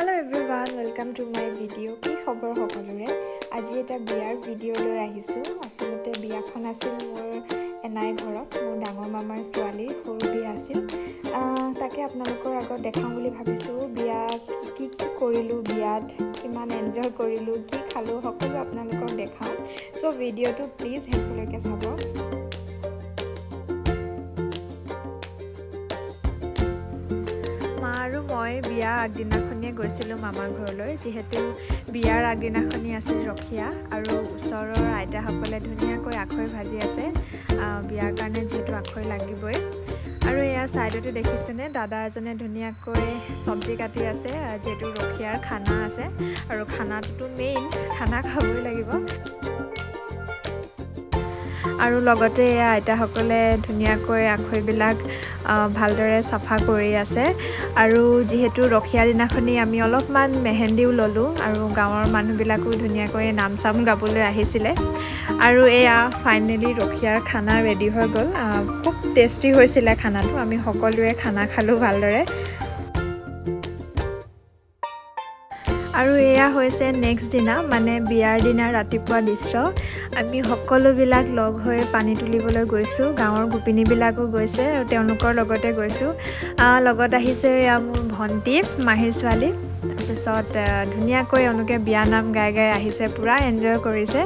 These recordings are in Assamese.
Hello everyone, welcome to my video. কি খবৰ সকলোৰে? আজি এটা বিয়াৰ ভিডিঅ' লৈ আহিছোঁ। আচলতে বিয়াখন আছিল মোৰ এনাই ঘৰত, মোৰ ডাঙৰ মামাৰ ছোৱালীৰ সৰু বিয়া আছিল। তাকে আপোনালোকৰ আগত দেখাওঁ বুলি ভাবিছোঁ। বিয়া কি কি কৰিলোঁ, বিয়াত কিমান এনজয় কৰিলোঁ, কি খালোঁ, সকলো আপোনালোকক দেখাওঁ। চ' ভিডিঅ'টো প্লিজ শেষলৈকে চাব। মা আৰু মই বিয়া আগদিনাখনিয়ে গৈছিলোঁ মামাৰ ঘৰলৈ, যিহেতু বিয়াৰ আগদিনাখনি আছিল ৰখীয়া আৰু ওচৰৰ আইতাসকলে ধুনীয়াকৈ আখৈ ভাজি আছে। বিয়াৰ কাৰণে যিহেতু আখৈ লাগিবই। আৰু এয়া ছাইডতে দেখিছেনে, দাদা এজনে ধুনীয়াকৈ চব্জি কাটি আছে, যিহেতু ৰখীয়াৰ খানা আছে আৰু খানাটোতো মেইন, খানা খাবই লাগিব। আৰু লগতে এয়া আইতাসকলে ধুনীয়াকৈ আখৈবিলাক ভালদৰে চাফা কৰি আছে। আৰু যিহেতু ৰখীয়া দিনাখনি আমি অলপমান মেহেন্দিও ল'লোঁ আৰু গাঁৱৰ মানুহবিলাকো ধুনীয়াকৈ নাম চাম গাবলৈ আহিছিলে। আৰু এয়া ফাইনেলি ৰখীয়াৰ খানা ৰেডি হৈ গ'ল। খুব টেষ্টি হৈছিলে খানাটো, আমি সকলোৱে খানা খালোঁ ভালদৰে। আৰু এয়া হৈছে নেক্সট দিনা, মানে বিয়াৰ দিনা ৰাতিপুৱা দৃশ্য। আমি সকলোবিলাক লগ হৈ পানী তুলিবলৈ গৈছোঁ। গাঁৱৰ গোপিনীবিলাকো গৈছে আৰু তেওঁলোকৰ লগতে গৈছোঁ। লগত আহিছে এয়া মোৰ ভণ্টি, মাহীৰ ছোৱালী। তাৰপিছত ধুনীয়াকৈ এওঁলোকে বিয়া নাম গাই গাই আহিছে, পূৰা এনজয় কৰিছে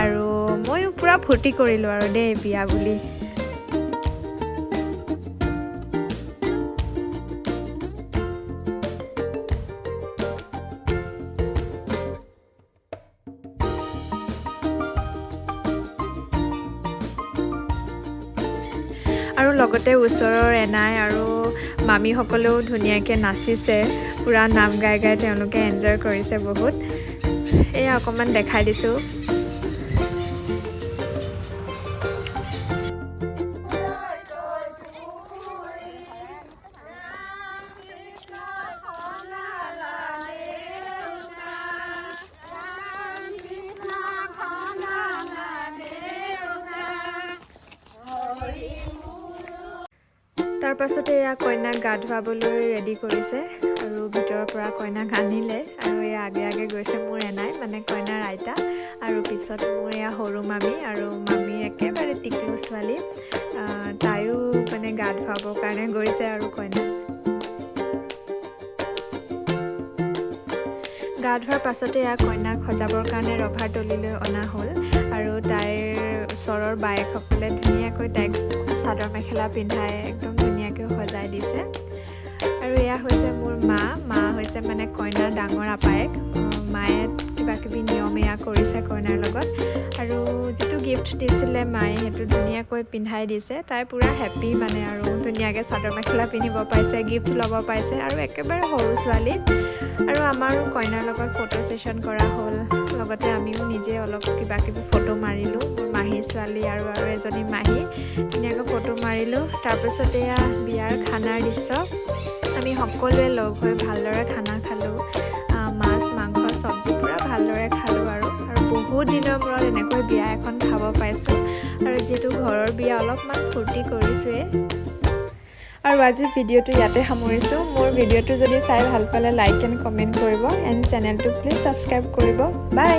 আৰু ময়ো পূৰা ফূৰ্তি কৰিলোঁ আৰু দেই বিয়া বুলি। আৰু লগতে ওচৰৰ এনাই আৰু মামীসকলেও ধুনীয়াকৈ নাচিছে, পূৰা নাম গাই গাই তেওঁলোকে এনজয় কৰিছে বহুত। এয়া অকণমান দেখাই দিছোঁ। তাৰ পাছতে এয়া কইনাক গা ধুৱাবলৈ ৰেডি কৰিছে আৰু ভিতৰৰ পৰা কইনাক আনিলে। আৰু এয়া আগে আগে গৈছে মোৰ এনাই, মানে কইনাৰ আইতা, আৰু পিছত মোৰ এয়া সৰু মামী আৰু মামীৰ একেবাৰে টিকলু ছোৱালী, তাইও মানে গা ধুৱাবৰ কাৰণে গৈছে। আৰু কইনাক গা ধোৱাৰ পাছতে এয়া কইনাক সজাবৰ কাৰণে ৰভাৰ তলিলৈ অনা হ'ল আৰু তাইৰ ওচৰৰ বায়েকসকলে ধুনীয়াকৈ তাইক চাদৰ মেখেলা পিন্ধাই একদম ধুনীয়াকৈ সজাই দিছে। আৰু এয়া হৈছে মোৰ মা। মা হৈছে মানে কইনাৰ ডাঙৰ আপায়েক। মায়ে কিবা কিবি নিয়ম এয়া কৰিছে কইনাৰ লগত আৰু যিটো গিফ্ট দিছিলে মায়ে সেইটো ধুনীয়াকৈ পিন্ধাই দিছে। তাই পূৰা হেপ্পী মানে আৰু ধুনীয়াকৈ চাদৰ মেখেলা পিন্ধিব পাইছে, গিফ্ট ল'ব পাইছে আৰু একেবাৰে সৰু ছোৱালী। আৰু আমাৰো কইনাৰ লগত ফটো ছেশ্যন কৰা হ'ল, লগতে আমিও নিজে অলপ কিবা কিবি ফটো মাৰিলোঁ। মোৰ মাহীৰ ছোৱালী আৰু আৰু এজনী মাহী ধুনীয়াকৈ ফটো মাৰিলোঁ। তাৰপিছত এয়া বিয়াৰ খানাৰ দৃশ্য। আমি সকলোৱে লগ হৈ ভালদৰে খানা খালোঁ, মাছ মাংস চব্জি পূৰা ভালদৰে খালোঁ। আৰু আৰু বহুত দিনৰ মূৰত এনেকৈ বিয়া এখন খাব পাইছোঁ আৰু যিহেতু ঘৰৰ বিয়া অলপমান ফূৰ্তি কৰিছোঁৱেই। আৰু আজিৰ ভিডিঅ'টো ইয়াতে সামৰিছোঁ। মোৰ ভিডিঅ'টো যদি চাই ভাল পালে লাইক এণ্ড কমেণ্ট কৰিব এণ্ড চেনেলটো প্লিজ ছাবস্ক্ৰাইব কৰিব। বাই।